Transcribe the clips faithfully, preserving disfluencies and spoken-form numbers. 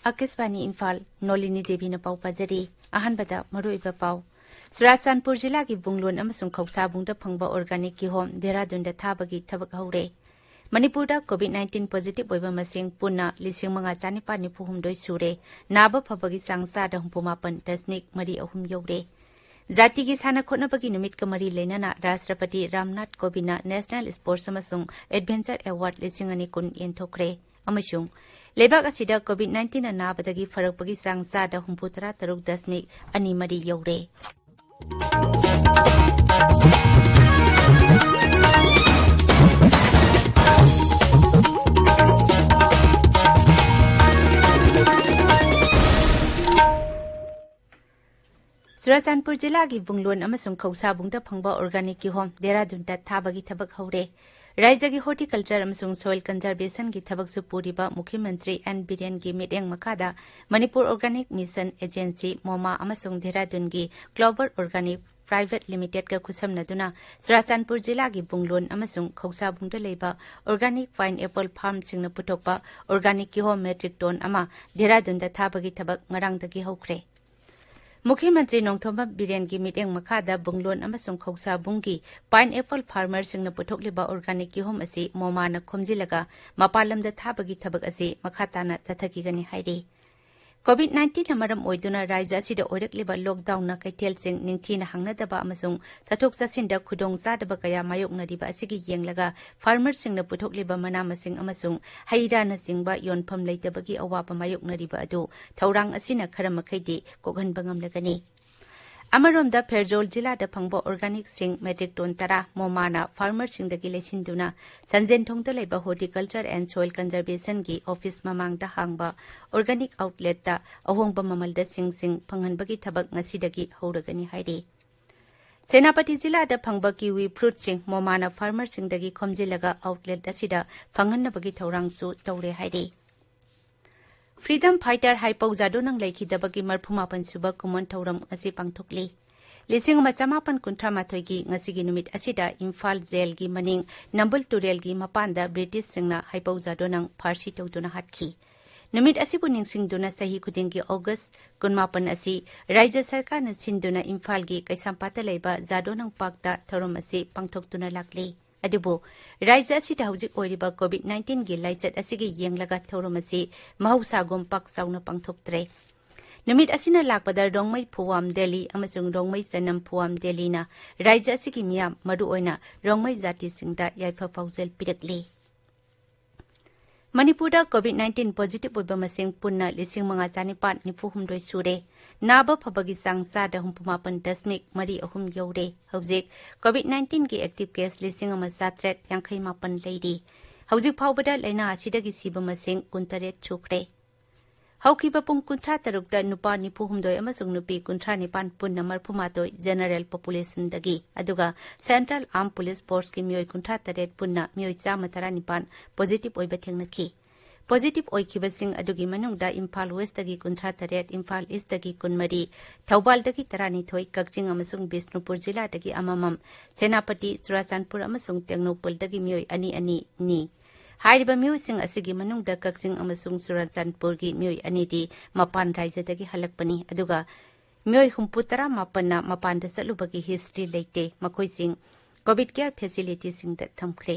ꯑꯥꯀꯥꯁꯕꯥꯅꯤ ꯏꯝꯐꯥꯜ, ꯅꯣꯂꯤꯅꯤ ꯗꯦꯕꯤꯅ ꯄꯥꯎ ꯄꯥꯖꯔꯤ꯫ ꯑꯍꯥꯟꯕꯗ ꯃꯔꯨꯑꯣꯏꯕ ꯄꯥꯎ꯫ ꯆꯨꯔꯥꯆꯥꯟꯄꯨꯔ ꯖꯤꯂꯥꯒꯤ ꯕꯨꯡꯂꯣꯟ ꯑꯃꯁꯨꯡ ꯈꯧꯁꯥꯕꯨꯡꯗ ꯐꯪꯕ organic ꯀꯤꯍꯣꯝ ꯗꯦꯍꯔꯥꯗꯨꯟꯗ ꯊꯥꯕꯒꯤ ꯊꯕꯛ ꯍꯧꯔꯦ꯫ ꯃꯅꯤꯄꯨꯔꯗ COVID nineteen positive ꯑꯣꯏꯕ ꯃꯁꯤꯡ ꯄꯨꯟꯅ ꯂꯤꯁꯤꯡ ꯃꯉꯥ ꯆꯥꯅꯤꯄꯥꯟ ꯅꯤꯐꯨ ꯍꯨꯝꯗꯣꯏ ꯁꯨꯔꯦ꯫ ꯅꯥꯕ ꯐꯕꯒꯤ ꯆꯥꯡ ꯆꯥꯗ ꯍꯨꯝꯐꯨ ꯃꯥꯄꯟ ꯗꯁꯃꯤꯛ ꯃꯔꯤ ꯑꯍꯨꯝ ꯌꯧꯔꯦ꯫ ꯖꯥꯇꯤꯒꯤ ꯁꯥꯟꯅ ꯈꯣꯠꯅꯕꯒꯤ ꯅꯨꯃꯤꯠꯀ ꯃꯔꯤ ꯂꯩꯅꯅ ꯔꯥꯁꯇ꯭ꯔꯄꯇꯤ ꯔꯥꯝꯅꯥꯊ ꯀꯣꯕꯤꯟꯗꯅ National Sports ꯑꯃꯁꯨꯡ Adventure Award ꯂꯤꯁꯤꯡ ꯑꯅꯤ ꯀꯨꯟ ꯌꯦꯟꯊꯣꯛꯈ꯭ꯔꯦ꯫ ꯑꯃꯁꯨꯡ ꯂꯩꯕꯥꯛ ꯑꯁꯤꯗ COVID nineteen ꯅ ꯅꯥꯕꯗꯒꯤ ꯐꯔꯛꯄꯒꯤ ꯆꯥꯡ ꯆꯥꯗ ꯍꯨꯝꯐꯨ ꯇꯔꯥ ꯇꯔꯨꯛ ꯗꯁꯃꯤꯛ ꯑꯅꯤ ꯃꯔꯤ ꯌꯧꯔꯦ꯫ ꯆꯨꯔꯥꯆꯥꯟꯄꯨꯔ ꯖꯤꯂꯥꯒꯤ ꯕꯨꯡꯂꯣꯟ ꯑꯃꯁꯨꯡ ꯈꯧꯁꯥꯕꯨꯡꯗ ꯐꯪꯕ organic ꯀꯤꯍꯣꯝ ꯗꯦꯍꯔꯥꯗꯨꯟꯗ ꯊꯥꯕꯒꯤ ꯊꯕꯛ ꯍꯧꯔꯦ꯫ ꯔꯥꯏꯖ꯭ꯌꯒꯤ Horticulture ꯑꯃꯁꯨꯡ Soil Conservation ꯒꯤ ꯊꯕꯛꯁꯨ ꯄꯨꯔꯤꯕ ꯃꯨꯈ꯭ꯌ ꯃꯟꯇ꯭ꯔꯤ ꯑꯦꯟ ꯕꯤꯔꯦꯟꯒꯤ ꯃꯤꯠꯌꯦꯡ ꯃꯈꯥꯗ ꯃꯅꯤꯄꯨꯔ Organic Mission Agency, ꯃꯣꯃꯥ, ꯑꯃꯁꯨꯡ ꯗꯦꯍꯔꯥꯗꯨꯟꯒꯤ Clover Organic Private Limited ꯀ ꯈꯨꯠꯁꯝꯅꯗꯨꯅ ꯆꯨꯔꯥꯆꯥꯟꯄꯨꯔ ꯖꯤꯂꯥꯒꯤ ꯕꯨꯡꯂꯣꯟ ꯑꯃꯁꯨꯡ ꯈꯧꯁꯥꯕꯨꯡꯗ ꯂꯩꯕ organic pineapple farm ꯁꯤꯡꯅ ꯄꯨꯊꯣꯛꯄ organic ꯀꯤꯍꯣꯝ metric ton ꯑꯃ ꯗꯦꯍꯔꯥꯗꯨꯟꯗ ꯊꯥꯕꯒꯤ ꯊꯕꯛ ꯉꯔꯥꯡꯗꯒꯤ ꯍꯧꯈ꯭ꯔꯦ꯫ ꯃꯨꯈ꯭ꯌ ꯃꯟꯇ꯭ꯔꯤ ꯅꯣꯡꯊꯣꯝꯕꯝ ꯕꯤꯔꯦꯟꯒꯤ ꯃꯤꯠꯌꯦꯡ ꯃꯈꯥꯗ ꯕꯨꯡꯂꯣꯟ ꯑꯃꯁꯨꯡ ꯈꯧꯁꯥꯕꯨꯡꯒꯤ pineapple farmer ꯁꯤꯡꯅ ꯄꯨꯊꯣꯛꯂꯤꯕ organic ꯀꯤꯍꯣꯝ ꯑꯁꯤ ꯃꯣꯃꯥꯅ ꯈꯣꯝꯖꯤꯜꯂꯒ ꯃꯄꯥꯟ ꯂꯝꯗ ꯊꯥꯕꯒꯤ ꯊꯕꯛ ꯑꯁꯤ ꯃꯈꯥ ꯇꯥꯅ ꯆꯠꯊꯈꯤꯒꯅꯤ ꯍꯥꯏꯔꯤ꯫ COVID nineteen ꯅ ꯃꯔꯝ ꯑꯣꯏꯗꯨꯅ ꯔꯥꯏꯖ꯭ꯌ ꯑꯁꯤꯗ ꯑꯣꯏꯔꯛꯂꯤꯕ lockdown ꯅ ꯀꯩꯊꯦꯜꯁꯤꯡ ꯅꯤꯡꯊꯤꯅ ꯍꯥꯡꯅꯗꯕ ꯑꯃꯁꯨꯡ ꯆꯠꯊꯣꯛ ꯆꯠꯁꯤꯟꯗ ꯈꯨꯗꯣꯡꯆꯥꯗꯕ ꯀꯌꯥ ꯃꯥꯌꯣꯛꯅꯔꯤꯕ ꯑꯁꯤꯒꯤ ꯌꯦꯡꯂꯒ farmer ꯁꯤꯡꯅ ꯄꯨꯊꯣꯛꯂꯤꯕ ꯃꯅꯥ ꯃꯁꯤꯡ ꯑꯃꯁꯨꯡ ꯍꯩ ꯔꯥꯅꯆꯤꯡꯕ ꯌꯣꯟꯐꯝ ꯂꯩꯇꯕꯒꯤ ꯑꯋꯥꯕ ꯃꯥꯌꯣꯛꯅꯔꯤꯕ ꯑꯗꯨ ꯊꯧꯔꯥꯡ ꯑꯁꯤꯅ ꯈꯔ ꯃꯈꯩꯗꯤ ꯀꯣꯛꯍꯟꯕ ꯉꯝꯂꯒꯅꯤ꯫ ꯑꯃꯔꯣꯝꯗ ꯐꯦꯔꯖꯣꯜ ꯖꯤꯂꯥꯗ ꯐꯪꯕ organic ꯁꯤꯡ metric ton ꯇꯔꯥ ꯃꯣꯃꯥꯅ farmer ꯁꯤꯡꯗꯒꯤ ꯂꯩꯁꯤꯟꯗꯨꯅ ꯁꯟꯖꯦꯟꯊꯣꯡꯗ ꯂꯩꯕ Horticulture and Soil Conservation ꯒꯤ office ꯃꯃꯥꯡꯗ ꯍꯥꯡꯕ organic outlet ꯇ ꯑꯍꯣꯡꯕ ꯃꯃꯜꯗ ꯁꯤꯡꯁꯤꯡ ꯐꯪꯍꯟꯕꯒꯤ ꯊꯕꯛ ꯉꯁꯤꯗꯒꯤ ꯍꯧꯔꯒꯅꯤ ꯍꯥꯏꯔꯤ꯫ ꯁꯦꯅꯥꯄꯇꯤ ꯖꯤꯂꯥꯗ ꯐꯪꯕ kiwi fruit ꯁꯤꯡ ꯃꯣꯃꯥꯅ farmer ꯁꯤꯡꯗꯒꯤ ꯈꯣꯝꯖꯤꯜꯂꯒ outlet ꯑꯁꯤꯗ ꯐꯪꯍꯟꯅꯕꯒꯤ ꯊꯧꯔꯥꯡꯁꯨ ꯇꯧꯔꯦ ꯍꯥꯏꯔꯤ꯫ Freedom fighter ꯍꯥꯏꯄꯧ ꯖꯥꯗꯣꯅꯪ ꯂꯩꯈꯤꯗꯕꯒꯤ ꯃꯔꯐꯨ ꯃꯥꯄꯟ ꯁꯨꯕ ꯀꯨꯝꯑꯣꯟ ꯊꯧꯔꯝ ꯉꯁꯤ ꯄꯥꯡꯊꯣꯛꯂꯤ꯫ ꯂꯤꯁꯤꯡ ꯑꯃ ꯆꯃꯥꯄꯟ ꯀꯨꯟꯊ꯭ꯔꯥ ꯃꯥꯊꯣꯏꯒꯤ ꯉꯁꯤꯒꯤ ꯅꯨꯃꯤꯠ ꯑꯁꯤꯗ ꯏꯝꯐꯥꯜ ꯖꯦꯜꯒꯤ ꯃꯅꯤꯡ ꯅꯝꯕꯨꯜ ꯇꯨꯔꯦꯜꯒꯤ ꯃꯄꯥꯟꯗ ꯕ꯭ꯔꯤꯇꯤꯁꯁꯤꯡꯅ ꯍꯥꯏꯄꯧ ꯖꯥꯗꯣꯅꯪ ꯐꯥꯔꯁꯤ ꯇꯧꯗꯨꯅ ꯍꯥꯠꯈꯤ꯫ ꯅꯨꯃꯤꯠ ꯑꯁꯤꯕꯨ ꯅꯤꯡꯁꯤꯡꯗꯨꯅ ꯆꯍꯤ ꯈꯨꯗꯤꯡꯒꯤ ꯑꯣꯒꯁ ꯀꯨꯟꯃꯥꯄꯟ ꯑꯁꯤ ꯔꯥꯖ꯭ꯌ ꯁꯔꯀꯥꯔꯅ ꯁꯤꯟꯗꯨꯅ ꯏꯝꯐꯥꯜꯒꯤ ꯀꯩꯁꯥꯝꯄꯥꯠꯇ ꯂꯩꯕ ꯖꯥꯗꯣꯅꯪ ꯄꯥꯔꯛꯇ ꯊꯧꯔꯝ ꯑꯁꯤ ꯄꯥꯡꯊꯣꯛꯇꯨꯅ ꯂꯥꯛꯂꯤ꯫ ꯑꯗꯨꯕꯨ ꯔꯥꯖ꯭ꯌ ꯑꯁꯤꯗ ꯍꯧꯖꯤꯛ ꯑꯣꯏꯔꯤꯕ ꯀꯣꯚꯤꯗ ꯅꯥꯏꯟꯇꯤꯟꯒꯤ ꯂꯥꯏꯆꯠ ꯑꯁꯤꯒꯤ ꯌꯦꯡꯂꯒ ꯊꯧꯔꯝ ꯑꯁꯤ ꯃꯍꯧꯁꯥꯒꯨꯝ ꯄꯥꯛ ꯆꯥꯎꯅ ꯄꯥꯡꯊꯣꯛꯇ꯭ꯔꯦ꯫ ꯅꯨꯃꯤꯠ ꯑꯁꯤꯅ ꯂꯥꯛꯄꯗ ꯔꯣꯡꯃꯩ ꯐꯨꯋꯥꯝ ꯗꯦꯜꯂꯤ ꯑꯃꯁꯨꯡ ꯔꯣꯡꯃꯩ ꯆꯅꯝ ꯐꯨꯋꯥꯝ ꯗꯦꯜꯂꯤꯅ ꯔꯥꯖ꯭ꯌ ꯑꯁꯤꯒꯤ ꯃꯤꯌꯥꯝ, ꯃꯔꯨꯑꯣꯏꯅ ꯔꯣꯡꯃꯩ ꯖꯥꯇꯤꯁꯤꯡꯗ ꯌꯥꯏꯐ ꯄꯥꯎꯖꯦꯜ ꯄꯤꯔꯛꯂꯤ꯫ ꯃꯅꯤꯄꯨꯔꯗ ꯀꯣꯚꯤꯗ ꯅꯥꯏꯟꯇꯤꯟ ꯄꯣꯖꯤꯇꯤꯚ ꯑꯣꯏꯕ ꯃꯁꯤꯡ ꯄꯨꯟꯅ ꯂꯤꯁꯤꯡ ꯃꯉꯥ ꯆꯥꯅꯤꯄꯥꯟ ꯅꯤꯐꯨ ꯍꯨꯝꯗꯣꯏ ꯁꯨꯔꯦ꯫ ꯅꯥꯕ ꯐꯕꯒꯤ ꯆꯥꯡ ꯆꯥꯗ ꯍꯨꯝꯐꯨ ꯃꯥꯄꯟ ꯗꯁꯃꯤꯛ ꯃꯔꯤ ꯑꯍꯨꯝ ꯌꯧꯔꯦ꯫ ꯍꯧꯖꯤꯛ ꯀꯣꯚꯤꯗ ꯅꯥꯏꯟꯇꯤꯟꯒꯤ ꯑꯦꯛꯇꯤꯚ ꯀꯦꯁ ꯂꯤꯁꯤꯡ ꯑꯃ ꯆꯥꯇ꯭ꯔꯦꯠ ꯌꯥꯡꯈꯩ ꯃꯥꯄꯟ ꯂꯩꯔꯤ꯫ ꯍꯧꯖꯤꯛ ꯐꯥꯎꯕꯗ ꯂꯥꯏꯅꯥ ꯑꯁꯤꯗꯒꯤ ꯁꯤꯕ ꯃꯁꯤꯡ ꯀꯨꯟꯇꯔꯦꯠ ꯁꯨꯈ꯭ꯔꯦ꯫ ꯍꯧꯈꯤꯕ ꯄꯨꯡ ꯀꯨꯟꯊ꯭ꯔꯥ ꯇꯔꯨꯛꯇ ꯅꯨꯄꯥ ꯅꯤꯐꯨ ꯍꯨꯝꯗꯣꯏ ꯑꯃꯁꯨꯡ ꯅꯨꯄꯤ ꯀꯨꯟꯊ꯭ꯔꯥ ꯅꯤꯄꯥꯟ ꯄꯨꯟꯅ ꯃꯔꯐꯨ ꯃꯥꯊꯣꯏ ꯖꯦꯅꯔꯦꯜ ꯄꯣꯄꯨꯂꯦꯁꯟꯗꯒꯤ, ꯑꯗꯨꯒ ꯁꯦꯟꯇ꯭ꯔꯦꯜ ꯑꯥꯔꯝ ꯄꯨꯂꯤꯁ ꯐꯣꯔꯁꯀꯤ ꯃꯤꯑꯣꯏ ꯀꯨꯟꯊ꯭ꯔꯥ ꯇꯔꯦꯠ ꯄꯨꯟꯅ ꯃꯤꯑꯣꯏ ꯆꯥꯝꯃ ꯇꯔꯥ ꯅꯤꯄꯥꯟ ꯄꯣꯖꯤꯇꯤꯚ ꯑꯣꯏꯕ ꯊꯦꯡꯅꯈꯤ꯫ ꯄꯣꯖꯤꯇꯤꯚ ꯑꯣꯏꯈꯤꯕꯁꯤꯡ ꯑꯗꯨꯒꯤ ꯃꯅꯨꯡꯗ ꯏꯝꯐꯥꯜ ꯋꯦꯁꯇꯒꯤ ꯀꯨꯟꯊ꯭ꯔꯥ ꯇꯔꯦꯠ, ꯏꯝꯐꯥꯜ ꯏꯁꯇꯒꯤ ꯀꯨꯟꯃꯔꯤ, ꯊꯧꯕꯥꯜꯗꯒꯤ ꯇꯔꯥꯅꯤꯊꯣꯏ, ꯀꯛꯆꯤꯡ ꯑꯃꯁꯨꯡ ꯕꯤꯁꯅꯨꯄꯨꯔ ꯖꯤꯂꯥꯗꯒꯤ ꯑꯃꯃꯝ, ꯁꯦꯅꯥꯄꯇꯤ, ꯆꯨꯔꯥꯆꯥꯟꯄꯨꯔ ꯑꯃꯁꯨꯡ ꯇꯦꯡꯅꯧꯄꯜꯗꯒꯤ ꯃꯤꯑꯣꯏ ꯑꯅꯤ ꯑꯅꯤ ꯅꯤ꯫ ꯍꯥꯏꯔꯤꯕ ꯃꯤꯑꯣꯏꯁꯤꯡ ꯑꯁꯤꯒꯤ ꯃꯅꯨꯡꯗ ꯀꯛꯆꯤꯡ ꯑꯃꯁꯨꯡ ꯆꯨꯔꯥꯆꯥꯟꯄꯨꯔꯒꯤ ꯃꯤꯑꯣꯏ ꯑꯅꯤꯗꯤ ꯃꯄꯥꯟ ꯔꯥꯏꯖ꯭ꯌꯗꯒꯤ ꯍꯜꯂꯛꯄꯅꯤ, ꯑꯗꯨꯒ ꯃꯤꯑꯣꯏ ꯍꯨꯝꯐꯨ ꯇꯔꯥ ꯃꯥꯄꯟꯅ ꯃꯄꯥꯟꯗ ꯆꯠꯂꯨꯕꯒꯤ ꯍꯤꯁꯇ꯭ꯔꯤ ꯂꯩꯇꯦ꯫ ꯃꯈꯣꯏꯁꯤꯡ ꯀꯣꯚꯤꯗ ꯀꯦꯌꯔ ꯐꯦꯁꯤꯂꯤꯇꯤꯁꯤꯡꯗ ꯊꯝꯈ꯭ꯔꯦ꯫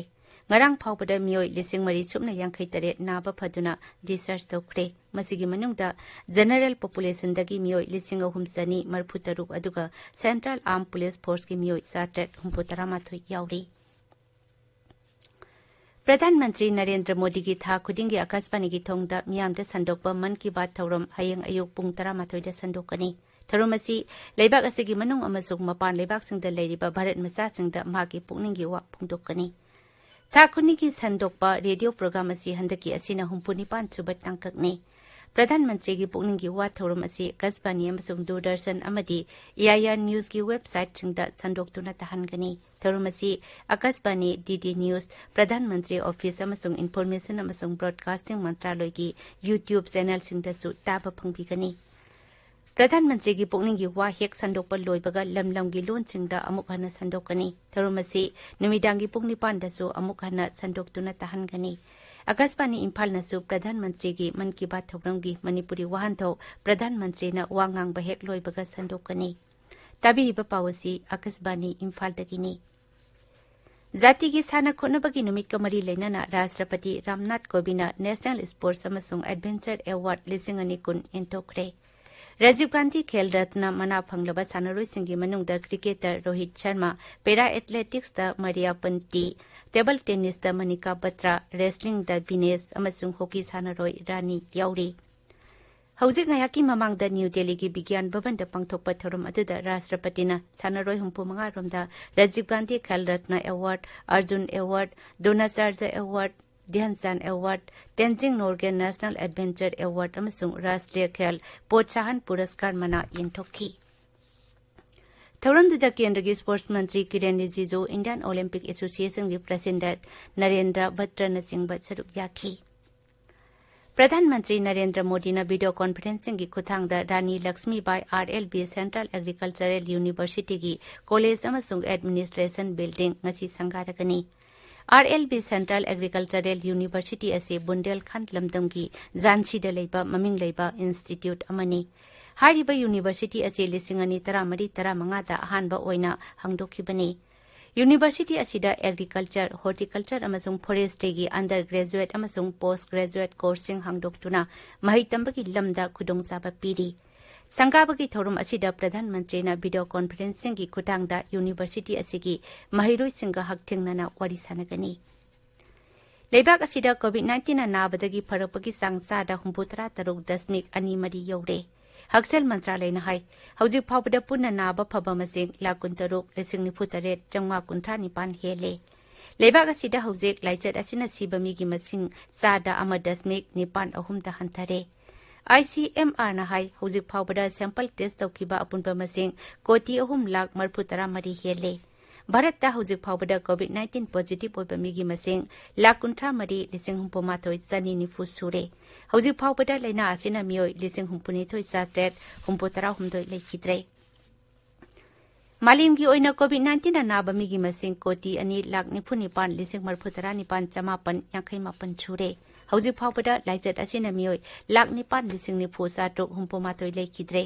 ꯉꯔꯥꯡ ꯐꯥꯎꯕꯗ ꯃꯤꯑꯣꯏ ꯂꯤꯁꯤꯡ ꯃꯔꯤ ꯁꯨꯞꯅ ꯌꯥꯡꯈꯩ ꯇꯔꯦꯠ ꯅꯥꯕ ꯐꯗꯨꯅ ꯗꯤꯁꯆꯥꯔꯖ ꯇꯧꯈ꯭ꯔꯦ꯫ ꯃꯁꯤꯒꯤ ꯃꯅꯨꯡꯗ ꯖꯦꯅꯔꯦꯜ ꯄꯣꯄꯨꯂꯦꯁꯟꯗꯒꯤ ꯃꯤꯑꯣꯏ ꯂꯤꯁꯤꯡ ꯑꯍꯨꯝ ꯆꯅꯤ ꯃꯔꯐꯨ ꯇꯔꯨꯛ, ꯑꯗꯨꯒ ꯁꯦꯟꯇ꯭ꯔꯦꯜ ꯑꯥꯔꯝ ꯄꯨꯂꯤꯁ ꯐꯣꯔꯁꯀꯤ ꯃꯤꯑꯣꯏ ꯆꯥꯇ꯭ꯔꯦꯠ ꯍꯨꯝꯐꯨ ꯇꯔꯥ ꯃꯥꯊꯣꯏ ꯌꯥꯎꯔꯤ꯫ ꯄ꯭ꯔꯙꯥꯟ ꯃꯟꯇ꯭ꯔꯤ ꯅꯔꯦꯟꯗ꯭ꯔ ꯃꯣꯗꯤꯒꯤ ꯊꯥ ꯈꯨꯗꯤꯡꯒꯤ ꯑꯀꯥꯁꯕꯥꯅꯤꯒꯤ ꯊꯣꯡꯗ ꯃꯤꯌꯥꯝꯗ ꯁꯟꯗꯣꯛꯄ ꯃꯟ ꯀꯤ ꯕꯥꯠ ꯊꯧꯔꯝ ꯍꯌꯦꯡ ꯑꯌꯨꯛ ꯄꯨꯡ ꯇꯔꯥꯃꯥꯊꯣꯏꯗ ꯁꯟꯗꯣꯛꯀꯅꯤ꯫ ꯊꯧꯔꯝ ꯑꯁꯤ ꯂꯩꯕꯥꯛ ꯑꯁꯤꯒꯤ ꯃꯅꯨꯡ ꯑꯃꯁꯨꯡ ꯃꯄꯥꯟ ꯂꯩꯕꯥꯛꯁꯤꯡꯗ ꯂꯩꯔꯤꯕ ꯚꯥꯔꯠ ꯃꯆꯥꯁꯤꯡꯗ ꯃꯍꯥꯛꯀꯤ ꯄꯨꯛꯅꯤꯡꯒꯤ ꯋꯥ ꯐꯣꯡꯗꯣꯛꯀꯅꯤ꯫ ꯊꯥ ꯈꯨꯗꯤꯡꯒꯤ ꯁꯟꯗꯣꯛꯄ ꯔꯦꯗꯤꯑꯣ ꯄ꯭ꯔꯣꯒ꯭ꯔꯥꯝ ꯑꯁꯤ ꯍꯟꯗꯛꯀꯤ ꯑꯁꯤꯅ ꯍꯨꯝꯐꯨ ꯅꯤꯄꯥꯟ ꯁꯨꯕ ꯇꯥꯡꯀꯛꯅꯤ꯫ ꯄ꯭ꯔꯙꯥꯟ ꯃꯟꯇ꯭ꯔꯤꯒꯤ ꯄꯨꯛꯅꯤꯡꯒꯤ ꯋꯥ ꯊꯧꯔꯝ ꯑꯁꯤ ꯑꯀꯥꯁꯕꯥꯅꯤ ꯑꯃꯁꯨꯡ ꯗꯨꯔꯗꯔꯁꯟ ꯑꯃꯗꯤ ꯑꯦ ꯑꯥꯏ ꯑꯥꯔ ꯅ꯭ꯌꯨꯁꯀꯤ ꯋꯦꯕꯁꯥꯏꯠꯁꯤꯡꯗ ꯁꯟꯗꯣꯛꯇꯨꯅ ꯇꯥꯍꯟꯒꯅꯤ꯫ ꯊꯧꯔꯝ ꯑꯁꯤ ꯑꯀꯥꯁꯕꯥꯅꯤ, ꯗꯤ ꯗꯤ ꯅ꯭ꯌꯨꯁ, ꯄ꯭ꯔꯙꯥꯟ ꯃꯟꯇ꯭ꯔꯤ ꯑꯣꯐꯤꯁ ꯑꯃꯁꯨꯡ ꯏꯟꯐꯣꯔꯃꯦꯁꯟ ꯑꯃꯁꯨꯡ ꯕ꯭ꯔꯣꯗꯀꯥꯁꯇꯤꯡ ꯃꯟꯇ꯭ꯔꯥꯂꯣꯏꯒꯤ YouTube ꯆꯦꯅꯦꯜꯁꯤꯡꯗꯁꯨ ꯇꯥꯕ ꯐꯪꯕꯤꯒꯅꯤ꯫ ꯄ꯭ꯔꯙꯥꯟ ꯃꯟꯇ꯭ꯔꯤꯒꯤ ꯄꯨꯛꯅꯤꯡꯒꯤ ꯋꯥ ꯍꯦꯛ ꯁꯟꯗꯣꯛꯄ ꯂꯣꯏꯕꯒ ꯂꯝ ꯂꯝꯒꯤ ꯂꯣꯟꯁꯤꯡꯗ ꯑꯃꯨꯛ ꯍꯟꯅ ꯁꯟꯗꯣꯛꯀꯅꯤ꯫ ꯊꯧꯔꯝ ꯑꯁꯤ ꯅꯨꯃꯤꯗꯥꯡꯒꯤ ꯄꯨꯡ ꯅꯤꯄꯥꯟꯗꯁꯨ ꯑꯃꯨꯛ ꯍꯟꯅ ꯁꯟꯗꯣꯛꯇꯨꯅ ꯇꯥꯍꯟꯒꯅꯤ꯫ ꯑꯀꯥꯁꯕꯥꯅꯤ ꯏꯝꯐꯥꯜꯅꯁꯨ ꯄ꯭ꯔꯙꯥꯟ ꯃꯟꯇ꯭ꯔꯤꯒꯤ ꯃꯟ ꯀꯤ ꯕꯥꯠ ꯊꯧꯔꯝꯒꯤ ꯃꯅꯤꯄꯨꯔꯤ ꯋꯥꯍꯟꯊꯣꯛ ꯄ꯭ꯔꯙꯥꯟ ꯃꯟꯇ꯭ꯔꯤꯅ ꯋꯥ ꯉꯥꯡꯕ ꯍꯦꯛ ꯂꯣꯏꯕꯒ ꯁꯟꯗꯣꯛꯀꯅꯤ꯫ ꯇꯥꯕꯤꯔꯤꯕ ꯄꯥꯎ ꯑꯁꯤ ꯑꯀꯥꯁꯕꯥꯅꯤ ꯏꯝꯐꯥꯜꯗꯒꯤꯅꯤ꯫ ꯖꯥꯇꯤꯒꯤ ꯁꯥꯟꯅ ꯈꯣꯠꯅꯕꯒꯤ ꯅꯨꯃꯤꯠꯀ ꯃꯔꯤ ꯂꯩꯅꯅ ꯔꯥꯁꯇ꯭ꯔꯄꯇꯤ ꯔꯥꯝꯅꯥꯊ ꯀꯣꯕꯤꯟꯗꯅ ꯅꯦꯁꯅꯦꯜ ꯁ꯭ꯄꯣꯔꯠꯁ ꯑꯃꯁꯨꯡ ꯑꯦꯗꯚꯦꯟꯆꯔ ꯑꯦꯋꯥꯔꯗ ꯂꯤꯁꯤꯡ ꯑꯅꯤ ꯀꯨꯟ ꯌꯦꯟꯊꯣꯛꯈ꯭ꯔꯦ꯫ ꯔꯥꯖꯤꯕ ꯒꯥꯟꯙꯤ ꯈꯦꯜ ꯔꯠꯅ ꯃꯅꯥ ꯐꯪꯂꯕ ꯁꯥꯟꯅꯔꯣꯏꯁꯤꯡꯒꯤ ꯃꯅꯨꯡꯗ ꯀ꯭ꯔꯤꯀꯦꯇꯔ ꯔꯣꯍꯤꯠ ꯁꯔꯃ, ꯄꯦꯔꯥ ꯑꯦꯊꯂꯦꯇꯤꯛꯁꯇ ꯃꯔꯤꯌꯥ ꯄꯟꯇꯤ, ꯇꯦꯕꯜ ꯇꯦꯅꯤꯁꯇ ꯃꯅꯤꯀꯥ ꯕꯇ꯭ꯔꯥ, ꯔꯦꯁꯂꯤꯡꯗ ꯕꯤꯅꯦꯁ ꯑꯃꯁꯨꯡ ꯍꯣꯀꯤ ꯁꯥꯟꯅꯔꯣꯏ ꯔꯥꯅꯤ ꯌꯥꯎꯔꯤ꯫ ꯍꯧꯖꯤꯛ ꯉꯥꯏꯍꯥꯛꯀꯤ ꯃꯃꯥꯡꯗ ꯅ꯭ꯌꯨ ꯗꯦꯜꯂꯤꯒꯤ ꯕꯤꯒ꯭ꯌꯥꯟ ꯚꯕꯟꯗ ꯄꯥꯡꯊꯣꯛꯄ ꯊꯧꯔꯝ ꯑꯗꯨꯗ ꯔꯥꯁꯇ꯭ꯔꯄꯇꯤꯅ ꯁꯥꯟꯅꯔꯣꯏ ꯍꯨꯝꯐꯨ ꯃꯉꯥ ꯔꯣꯝꯗ Rajiv Gandhi Khel Ratna award, Arjuna award, Dronacharya award, Dhyanchand award, Tenzing Norgay national adventure award ꯑꯃꯁꯨꯡ ꯔꯥꯁꯇ꯭ꯔꯤꯌ ꯈꯦꯜ ꯄ꯭ꯔꯣꯠꯁꯥꯍꯟ ꯄꯨꯔꯁꯀꯥꯔ ꯃꯅꯥ ꯌꯦꯟꯊꯣꯛꯈꯤ꯫ ꯊꯧꯔꯝꯗꯨꯗ ꯀꯦꯟꯗ꯭ꯔꯒꯤ ꯁ꯭ꯄꯣꯔꯠꯁ ꯃꯟꯇ꯭ꯔꯤ ꯀꯤꯔꯦꯟ ꯔꯤꯖꯤꯖꯨ, ꯏꯟꯗꯤꯌꯟ ꯑꯣꯂꯤꯝꯄꯤꯛ ꯑꯦꯁꯣꯁꯤꯌꯦꯁꯟꯒꯤ ꯄ꯭ꯔꯦꯁꯤꯗꯦꯟꯠ ꯅꯔꯦꯟꯗ꯭ꯔ ꯚꯠꯇ꯭ꯔꯅꯆꯤꯡꯕ ꯁꯔꯨꯛ ꯌꯥꯈꯤ꯫ ꯄ꯭ꯔꯙꯥꯟ ꯃꯟꯇ꯭ꯔꯤ ꯅꯔꯦꯟꯗ꯭ꯔ ꯃꯣꯗꯤꯅ ꯚꯤꯗꯤꯑꯣ ꯀꯣꯟꯐꯔꯦꯟꯁꯤꯡꯒꯤ ꯈꯨꯠꯊꯥꯡꯗ Rani Lakshmibai R L B central agricultural ꯌꯨꯅꯤꯚꯔꯁꯤꯇꯤꯒꯤ ꯀꯣꯂꯦꯖ ꯑꯃꯁꯨꯡ ꯑꯦꯗꯃꯤꯅꯤꯁꯇ꯭ꯔꯦꯁꯟ ꯕꯤꯜꯗꯤꯡ ꯉꯁꯤ ꯁꯪꯒꯥꯔꯒꯅꯤ꯫ R L B central agricultural university ꯑꯁꯤ ꯕꯨꯟꯗꯦꯜꯈꯟꯗ ꯂꯝꯗꯝꯒꯤ ꯖꯥꯟꯁꯤꯗ ꯂꯩꯕ ꯃꯃꯤꯡ ꯂꯩꯕ ꯏꯟꯁꯇꯤꯇ꯭ꯌꯨꯠ ꯑꯃꯅꯤ꯫ ꯍꯥꯏꯔꯤꯕ ꯌꯨꯅꯤꯚꯔꯁꯤꯇꯤ ꯑꯁꯤ ꯂꯤꯁꯤꯡ ꯑꯅꯤ ꯇꯔꯥꯃꯔꯤ ꯇꯔꯥꯃꯉꯥꯗ ꯑꯍꯥꯟꯕ ꯑꯣꯏꯅ ꯍꯥꯡꯗꯣꯛꯈꯤꯕꯅꯤ꯫ ꯌꯨꯅꯤꯚꯔꯁꯤꯇꯤ ꯑꯁꯤꯗ ꯑꯦꯒ꯭ꯔꯤꯀꯜꯆꯔ, ꯍꯣꯔꯇꯤꯀꯜꯆꯔ ꯑꯃꯁꯨꯡ ꯐꯣꯔꯦꯁꯇ꯭ꯔꯤꯒꯤ ꯑꯟꯗꯔ ꯒ꯭ꯔꯦꯖꯨꯑꯦꯠ ꯑꯃꯁꯨꯡ ꯄꯣꯁ ꯒ꯭ꯔꯦꯖꯨꯑꯦꯠ ꯀꯣꯔꯁꯁꯤꯡ ꯍꯥꯡꯗꯣꯛꯇꯨꯅ ꯃꯍꯩ ꯇꯝꯕꯒꯤ ꯂꯝꯗ ꯈꯨꯗꯣꯡꯆꯥꯕ ꯄꯤꯔꯤ꯫ ꯁꯪꯒꯥꯕꯒꯤ ꯊꯧꯔꯝ ꯑꯁꯤꯗ ꯄ꯭ꯔꯙꯥꯟ ꯃꯟꯇ꯭ꯔꯤꯅ ꯚꯤꯗꯤꯑꯣ ꯀꯣꯟꯐꯔꯦꯟꯁꯤꯡꯒꯤ ꯈꯨꯠꯊꯥꯡꯗ ꯌꯨꯅꯤꯚꯔꯁꯤꯇꯤ ꯑꯁꯤꯒꯤ ꯃꯍꯩꯔꯣꯏꯁꯤꯡꯒ ꯍꯛꯊꯦꯡꯅꯅ ꯋꯥꯔꯤ ꯁꯥꯟꯅꯒꯅꯤ꯫ ꯂꯩꯕꯥꯛ ꯑꯁꯤꯗ ꯀꯣꯚꯤꯗ ꯅꯥꯏꯟꯇꯤꯟꯅ ꯅꯥꯕꯗꯒꯤ ꯐꯔꯛꯄꯒꯤ ꯆꯥꯡ ꯆꯥꯗ ꯍꯨꯝꯐꯨꯇꯔꯥ ꯇꯔꯨꯛ ꯗꯁꯃꯤꯛ ꯑꯅꯤ ꯃꯔꯤ ꯌꯧꯔꯦ꯫ ꯍꯛꯁꯦꯜ ꯃꯟꯇ꯭ꯔꯥꯂꯌꯅ ꯍꯥꯏ, ꯍꯧꯖꯤꯛ ꯐꯥꯎꯕꯗ ꯄꯨꯟꯅ ꯅꯥꯕ ꯐꯕ ꯃꯁꯤꯡ ꯂꯥꯈ ꯀꯨꯟꯇꯔꯨꯛ, ꯂꯤꯁꯤꯡ ꯅꯤꯐꯨꯇꯔꯦꯠ, ꯆꯥꯝꯃꯉꯥ ꯀꯨꯟꯊ꯭ꯔꯥ ꯅꯤꯄꯥꯟ ꯍꯦꯜꯂꯦ꯫ ꯂꯩꯕꯥꯛ ꯑꯁꯤꯗ ꯍꯧꯖꯤꯛ ꯂꯥꯏꯆꯠ ꯑꯁꯤꯅ ꯁꯤꯕ ꯃꯤꯒꯤ ꯃꯁꯤꯡ ꯆꯥꯗ ꯑꯃ ꯗꯁꯃꯤꯛ ꯅꯤꯄꯥꯟ ꯑꯍꯨꯝꯗ ꯍꯟꯊꯔꯦ꯫ ꯑꯥꯏ ꯁꯤ ꯑꯦꯝ ꯑꯥꯔꯅ ꯍꯥꯏ, ꯍꯧꯖꯤꯛ ꯐꯥꯎꯕꯗ ꯁꯦꯝꯄꯜ ꯇꯦꯁ ꯇꯧꯈꯤꯕ ꯑꯄꯨꯟꯕ ꯃꯁꯤꯡ ꯀꯣꯇꯤ ꯑꯍꯨꯝ ꯂꯥꯈ ꯃꯔꯤꯐꯨ ꯇꯔꯥ ꯃꯔꯤ ꯍꯦꯜꯂꯦ꯫ ꯚꯥꯔꯠꯇ ꯍꯧꯖꯤꯛ ꯐꯥꯎꯕꯗ ꯀꯣꯚꯤꯗ ꯅꯥꯏꯟꯇꯤꯟ ꯄꯣꯖꯤꯇꯤꯚ ꯑꯣꯏꯕ ꯃꯤꯒꯤ ꯃꯁꯤꯡ ꯂꯥꯈ ꯀꯨꯟꯊ꯭ꯔꯥ ꯃꯔꯤ, ꯂꯤꯁꯤꯡ ꯍꯨꯝꯐꯨ ꯃꯥꯊꯣꯏ, ꯆꯅꯤ ꯅꯤꯐꯨ ꯁꯨꯔꯦ꯫ ꯍꯧꯖꯤꯛ ꯐꯥꯎꯕꯗ ꯂꯥꯏꯅꯥ ꯑꯁꯤꯅ ꯃꯤꯑꯣꯏ ꯂꯤꯁꯤꯡ ꯍꯨꯝꯐꯨꯅꯤꯊꯣꯏ ꯆꯥꯇ꯭ꯔꯦꯠ ꯍꯨꯝꯐꯨ ꯇꯔꯥꯍꯨꯝꯗꯣꯏ ꯂꯩꯈꯤꯗ꯭ꯔꯦ꯫ ꯃꯥꯂꯦꯝꯒꯤ ꯑꯣꯏꯅ COVID nineteen ꯅ ꯅꯥꯕ ꯃꯤꯒꯤ ꯃꯁꯤꯡ ꯀꯣꯇꯤ ꯑꯅꯤ ꯂꯥꯈ ꯅꯤꯐꯨ ꯅꯤꯄꯥꯟ ꯂꯤꯁꯤꯡ ꯃꯔꯤꯐꯨ ꯇꯔꯥ ꯅꯤꯄꯥꯟ ꯆꯃꯥꯄꯟ ꯌꯥꯡꯈꯩ ꯃꯥꯄꯟ ꯁꯨꯔꯦ꯫ ꯍꯧꯖꯤꯛ ꯐꯥꯎꯕꯗ ꯂꯥꯏꯆꯠ ꯑꯁꯤꯅ ꯃꯤꯑꯣꯏ ꯂꯥꯈ ꯅꯤꯄꯥꯟ ꯂꯤꯁꯤꯡ ꯅꯤꯐꯨ ꯆꯥꯇ꯭ꯔꯨꯛ ꯍꯨꯝꯐꯨ ꯃꯥꯊꯣꯏ ꯂꯩꯈꯤꯗ꯭ꯔꯦ꯫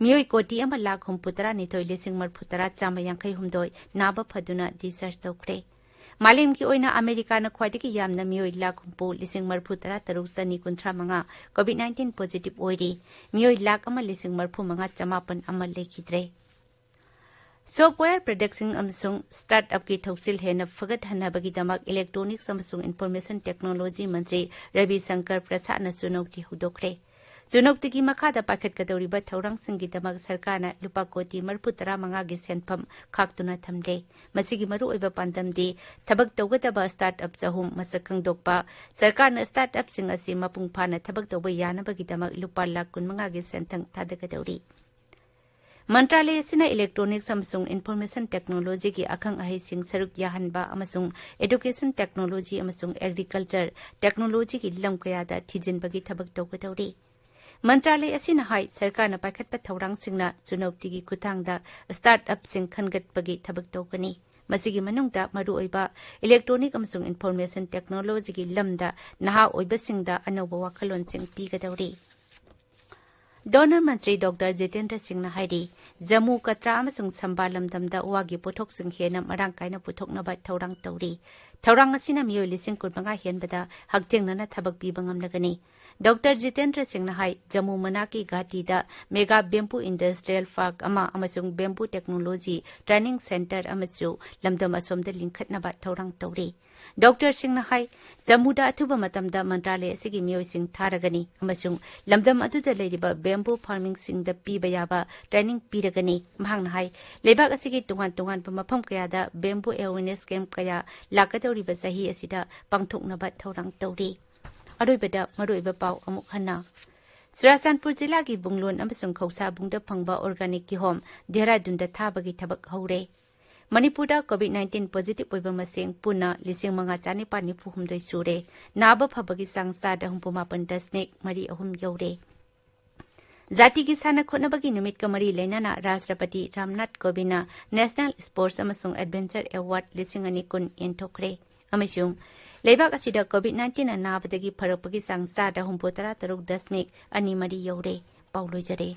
ꯃꯤꯑꯣꯏ ꯀꯣꯇꯤ ꯑꯃ ꯂꯥꯈ ꯍꯨꯝꯐꯨ ꯇꯔꯥ ꯅꯤꯊꯣꯏ ꯂꯤꯁꯤꯡ ꯃꯔꯤꯐꯨ ꯇꯔꯥ ꯆꯥꯝꯃ ꯌꯥꯡꯈꯩ ꯍꯨꯝꯗꯣꯏ ꯅꯥꯕ ꯐꯗꯨꯅ discharge ꯇꯧꯈ꯭ꯔꯦ꯫ ꯃꯥꯂꯦꯝꯒꯤ ꯑꯣꯏꯅ ꯑꯃꯦꯔꯤꯀꯥꯅ ꯈ꯭ꯋꯥꯏꯗꯒꯤ ꯌꯥꯝꯅ ꯃꯤꯑꯣꯏ ꯂꯥꯈ ꯍꯨꯝꯐꯨ ꯂꯤꯁꯤꯡ ꯃꯔꯤꯐꯨ ꯇꯔꯥ ꯇꯔꯨꯛ ꯆꯅꯤ ꯀꯨꯟꯊ꯭ꯔꯥ ꯃꯉꯥ COVID nineteen positive ꯑꯣꯏꯔꯤ꯫ ꯃꯤꯑꯣꯏ ꯂꯥꯈ ꯑꯃ ꯂꯤꯁꯤꯡ ꯃꯔꯤꯐꯨ ꯃꯉꯥ ꯆꯃꯥꯄꯟ ꯑꯃ ꯂꯩꯈꯤꯗ꯭ꯔꯦ꯫ Software production ꯑꯃꯁꯨꯡ startup ꯀꯤ ꯊꯧꯁꯤꯜ ꯍꯦꯟꯅ ꯐꯒꯠꯍꯟꯅꯕꯒꯤꯗꯃꯛ Electronics ꯑꯃꯁꯨꯡ Information Technology ꯃꯟꯇ꯭ꯔꯤ ꯔꯕꯤ ꯁꯪꯀꯔ ꯄ꯭ꯔꯁꯥꯗꯅ ꯆꯨꯅꯧꯇꯤ ꯍꯧꯗꯣꯛꯈ꯭ꯔꯦ꯫ ꯆꯨꯅꯧꯇꯤꯒꯤ ꯃꯈꯥꯗ ꯄꯥꯏꯈꯠꯀꯗꯧꯔꯤꯕ ꯊꯧꯔꯥꯡꯁꯤꯡꯒꯤꯗꯃꯛ ꯁꯔꯀꯥꯔꯅ ꯂꯨꯄꯥ ꯀꯣꯇꯤ ꯃꯔꯤꯐꯨ ꯇꯔꯥ ꯃꯉꯥꯒꯤ ꯁꯦꯟꯐꯝ ꯈꯥꯛꯇꯨꯅ ꯊꯝꯂꯦ꯫ ꯃꯁꯤꯒꯤ ꯃꯔꯨꯑꯣꯏꯕ ꯄꯥꯟꯗꯝꯗꯤ ꯊꯕꯛ ꯇꯧꯒꯗꯕ startup ꯆꯍꯨꯝ ꯃꯁꯛ ꯈꯪꯗꯣꯛꯄ, ꯁꯔꯀꯥꯔꯅ startup ꯁꯤꯡ ꯑꯁꯤ ꯃꯄꯨꯡ ꯐꯥꯅ ꯊꯕꯛ ꯇꯧꯕ ꯌꯥꯅꯕꯒꯤꯗꯃꯛ ꯂꯨꯄꯥ ꯂꯥꯈ ꯀꯨꯟꯃꯉꯥꯒꯤ ꯁꯦꯟꯊꯪ ꯊꯥꯗꯒꯗꯧꯔꯤ꯫ ꯃꯟꯇ꯭ꯔꯥꯂꯌ ꯑꯁꯤꯅ Electronics ꯑꯃꯁꯨꯡ Information Technology ꯒꯤ ꯑꯈꯪ ꯑꯍꯩꯁꯤꯡ ꯁꯔꯨꯛ ꯌꯥꯍꯟꯕ ꯑꯃꯁꯨꯡ Education Technology ꯑꯃꯁꯨꯡ Agriculture Technology ꯒꯤ ꯂꯝ ꯀꯌꯥꯗ ꯊꯤꯖꯤꯟꯕꯒꯤ ꯊꯕꯛ ꯇꯧꯒꯗꯧꯔꯤ꯫ ꯃꯟꯇ꯭ꯔꯥꯂꯌ ꯑꯁꯤꯅ ꯍꯥꯏ, ꯁꯔꯀꯥꯔꯅ ꯄꯥꯏꯈꯠꯄ ꯊꯧꯔꯥꯡꯁꯤꯡꯅ ꯆꯨꯅꯧꯇꯤꯒꯤ ꯈꯨꯠꯊꯥꯡꯗ startup ꯁꯤꯡ ꯈꯟꯒꯠꯄꯒꯤ ꯊꯕꯛ ꯇꯧꯒꯅꯤ꯫ ꯃꯁꯤꯒꯤ ꯃꯅꯨꯡꯗ ꯃꯔꯨꯑꯣꯏꯕ Electronic ꯑꯃꯁꯨꯡ Information Technology ꯒꯤ ꯂꯝꯗ ꯅꯍꯥ ꯑꯣꯏꯕꯁꯤꯡꯗ ꯑꯅꯧꯕ ꯋꯥꯈꯜꯂꯣꯟꯁꯤꯡ ꯄꯤꯒꯗꯧꯔꯤ꯫ ꯗꯣꯅꯔ ꯃꯟꯇ꯭ꯔꯤ ꯗꯣꯛꯇꯔ ꯖꯤꯇꯦꯟꯗ꯭ꯔ ꯁꯤꯡꯅ ꯍꯥꯏꯔꯤ, ꯖꯝꯃꯨ, ꯀꯇ꯭ꯔꯥ ꯑꯃꯁꯨꯡ ꯁꯝꯕꯥ ꯂꯝꯗꯝꯗ ꯋꯥꯒꯤ ꯄꯣꯠꯊꯣꯛꯁꯤꯡ ꯍꯦꯟꯅ ꯃꯔꯥꯡ ꯀꯥꯏꯅ ꯄꯨꯊꯣꯛꯅꯕ ꯊꯧꯔꯥꯡ ꯇꯧꯔꯤ꯫ ꯊꯧꯔꯥꯡ ꯑꯁꯤꯅ ꯃꯤꯑꯣꯏ ꯂꯤꯁꯤꯡ ꯀꯨꯟꯃꯉꯥ ꯍꯦꯟꯕꯗ ꯍꯛꯊꯦꯡꯅꯅ ꯊꯕꯛ ꯄꯤꯕ ꯉꯝꯂꯒꯅꯤ꯫ ꯗꯣꯛꯇꯔ ꯖꯤꯇꯦꯟꯗ꯭ꯔ ꯁꯤꯡꯅ ꯍꯥꯏ, Jammu ꯃꯅꯥꯛꯀꯤ ꯘꯥꯇꯤꯗ mega bamboo industrial park ꯑꯃ ꯑꯃꯁꯨꯡ bamboo technology training centre ꯑꯃꯁꯨ ꯂꯝꯗꯝ ꯑꯁꯣꯝꯗ ꯂꯤꯡꯈꯠꯅꯕ ꯊꯧꯔꯥꯡ ꯇꯧꯔꯤ꯫ ꯗꯣꯛꯇꯔ ꯁꯤꯡꯅ ꯍꯥꯏ, ꯖꯝꯃꯨꯗ ꯑꯊꯨꯕ ꯃꯇꯝꯗ ꯃꯟꯇ꯭ꯔꯥꯂꯌ ꯑꯁꯤꯒꯤ ꯃꯤꯑꯣꯏꯁꯤꯡ ꯊꯥꯔꯒꯅꯤ ꯑꯃꯁꯨꯡ ꯂꯝꯗꯝ ꯑꯗꯨꯗ ꯂꯩꯔꯤꯕ bamboo farming ꯁꯤꯡꯗ ꯄꯤꯕ ꯌꯥꯕ training ꯄꯤꯔꯒꯅꯤ꯫ ꯃꯍꯥꯛꯅ ꯍꯥꯏ, ꯂꯩꯕꯥꯛ ꯑꯁꯤꯒꯤ ꯇꯣꯉꯥꯟ ꯇꯣꯉꯥꯟꯕ ꯃꯐꯝ ꯀꯌꯥꯗ bamboo awareness camp ꯀꯌꯥ ꯂꯥꯛꯀꯗꯧꯔꯤꯕ ꯆꯍꯤ ꯑꯁꯤꯗ ꯄꯥꯡꯊꯣꯛꯅꯕ ꯊꯧꯔꯥꯡ ꯇꯧꯔꯤ꯫ ꯑꯔꯣꯏꯕꯗ ꯃꯔꯨꯑꯣꯏꯕ ꯄꯥꯎ ꯑꯃꯨꯛ ꯍꯟꯅ꯫ ꯆꯨꯔꯥꯆꯥꯟꯄꯨꯔ ꯖꯤꯂꯥꯒꯤ ꯕꯨꯡꯂꯣꯟ ꯑꯃꯁꯨꯡ ꯈꯧꯁꯥꯕꯨꯡꯗ ꯐꯪꯕ organic ꯀꯤꯍꯣꯝ ꯗꯦꯍꯔꯥꯗꯨꯟꯗ ꯊꯥꯕꯒꯤ ꯊꯕꯛ ꯍꯧꯔꯦ꯫ ꯃꯅꯤꯄꯨꯔꯗ COVID nineteen positive ꯑꯣꯏꯕ ꯃꯁꯤꯡ ꯄꯨꯟꯅ ꯂꯤꯁꯤꯡ ꯃꯉꯥ ꯆꯥꯅꯤꯄꯥꯟ ꯅꯤꯐꯨ ꯍꯨꯝꯗꯣꯏ ꯁꯨꯔꯦ꯫ ꯅꯥꯕ ꯐꯕꯒꯤ ꯆꯥꯡ ꯆꯥꯗ ꯍꯨꯝꯐꯨ ꯃꯥꯄꯟ ꯗꯁꯃꯤꯛ ꯃꯔꯤ ꯑꯍꯨꯝ ꯌꯧꯔꯦ꯫ ꯖꯥꯇꯤꯒꯤ ꯁꯥꯟꯅ ꯈꯣꯠꯅꯕꯒꯤ ꯅꯨꯃꯤꯠꯀ ꯃꯔꯤ ꯂꯩꯅꯅ ꯔꯥꯁꯇ꯭ꯔꯄꯇꯤ ꯔꯥꯝꯅꯥꯊ ꯀꯣꯕꯤꯟꯗꯅ National Sports ꯑꯃꯁꯨꯡ Adventure Award ꯂꯤꯁꯤꯡ ꯑꯅꯤ ꯀꯨꯟ ꯌꯦꯟꯊꯣꯛꯈ꯭ꯔꯦ꯫ ꯑꯃꯁꯨꯡ ꯂꯩꯕꯥꯛ ꯑꯁꯤꯗ COVID nineteenꯅ ꯅꯥꯕꯗꯒꯤ ꯐꯔꯛꯄꯒꯤ ꯆꯥꯡ ꯆꯥꯗ ꯍꯨꯝꯐꯨ ꯇꯔꯥ ꯇꯔꯨꯛ ꯗꯁꯃꯤꯛ ꯑꯅꯤ ꯃꯔꯤ ꯌꯧꯔꯦ꯫ ꯄꯥꯎ ꯂꯣꯏꯖꯔꯦ꯫